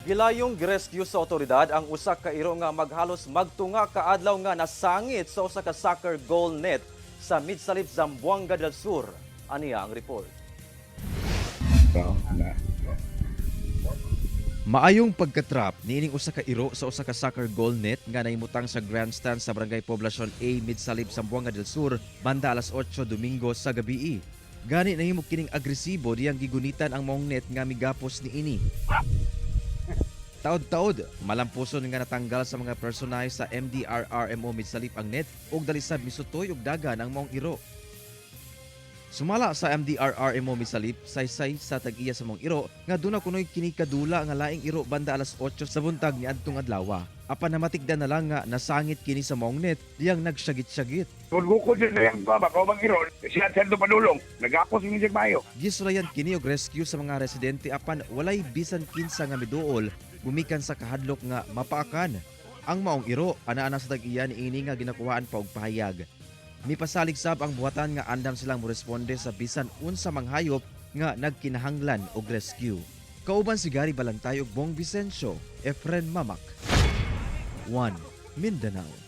Gilayong girescue sa otoridad ang usa ka iro nga maghalos magtunga ka adlaw nga nasangit sa usa ka soccer goal net sa Midsalip, Zamboanga del Sur. Aniya ang report. Maayong pagkatrap niining usa ka iro sa usa ka soccer goal net nga nahimutang sa grandstand sa Barangay Poblacion A, Midsalip, Zamboanga del Sur banda alas 8 Domingo sa gabii. Gani nahimo kining agresibo diyang gigunitan ang maong net nga migapos niini. Taod-taod, malampuson nga natanggal sa mga personahe sa MDRRMO Midsalip ang net ug dalisab misutoy og dagan ang maong iro. Sumala sa MDRRMO Midsalip, saysay sa tag-iya sa maong iro nga duna kunoy kini kadula nga laing iro banda alas 8 sa buntag niadtong adlaw. Apan namatigdan na lang nga nasangit kini sa maong net diyang nagsyagit-syagit. Kung gukod siya sa iyang baba, kaubang iron, siya sa padulong, nagapos yung siya mayo. Gisulayan kini og rescue sa mga residente apan walay bisan kinsa nga miduol gumikan sa kahadlok nga mapaakan. Ang maong iro ana-ana sa tag-iya niini nga ginakuhaan pa og pahayag. Mipasalig sab ang buhatan nga andam silang moresponde sa bisan unsa mang hayop nga nagkinahanglan og rescue. Kauban si Gary Balantay ug Bong Vicencio, Efren Mamak. 1 Mindanao.